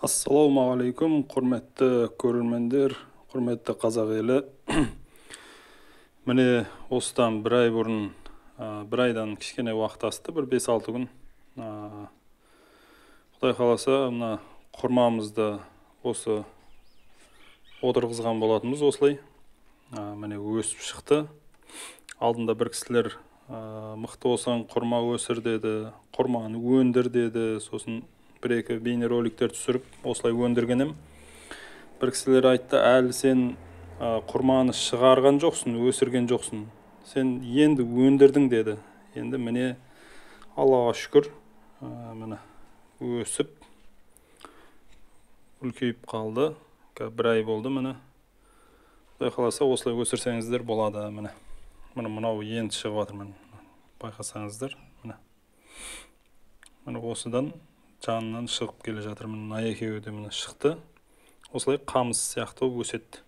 Ассалаумағалейкум, құрметті көрермендер, құрметті қазақ елі. Міне, осыдан бір ай бұрын, бір айдан кішкене уақыт асты, бір 5-6 күн. Құдай қаласа, мына құрмамызды осы отырғызған болатынбыз осылай. Міне, өсіп шықты. Алдында бір кісілер мықты болсаң құрма өсір деді, құрманы өндір деді, сосын бір-екі бейнероликтер түсіріп осылай өндірген едім. Бір кісілер айтты, әлі сен құрманы шығарған жоқсың, өсірген жоқсың, сен енді өндірдің деді. Енді міне, Аллаға шүкір, міне өсіп үлкейіп қалды. Бір ай болды, міне. Құдай қаласа, осылай өсірсеңіздер болады. Міне, міне мынау енді шығып жатыр, міне, байқасаңыздар, міне, міне осыдан жанынан шығып келе жатыр. Міне, мына екеуі де міне шықты. Осылай қамыс сияқты болып өседі.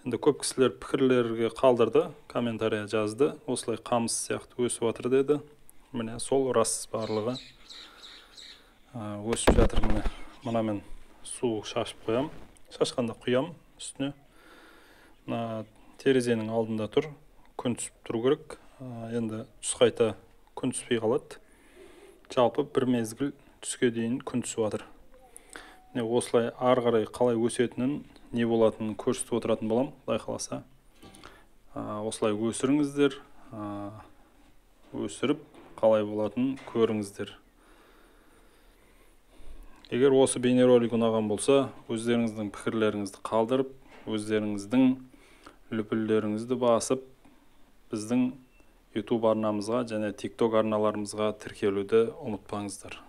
Енді көп кісілер пікірлерге қалдырды, комментария жазды, осылай қамыс сияқты өсіп жатыр деді. Міне, сол рас, барлығы өсіп жатыр. Міне, мына мен су шашып қоям, шашқанда құям үстіне. Мына терезенің алдында тұр, күн түсіп тұру керек. Енді түс қайта күн түспей қалады. Жалпы бір мезгіл түске дейін күн түсіп жатыр. Міне, осылай ары қарай қалай өсетінін, не болатынын көрсетіп отыратын боламын, Құдай қаласа. Осылай өсіріңіздер, өсіріп қалай болатынын көріңіздер. Егер осы бейнеролик ұнаған болса, өздеріңіздің пікірлеріңізді қалдырып, өздеріңіздің лүпілдеріңізді басып, біздің YouTube арнамызға және TikTok арналарымызға тіркелуді ұмытпаңыздар.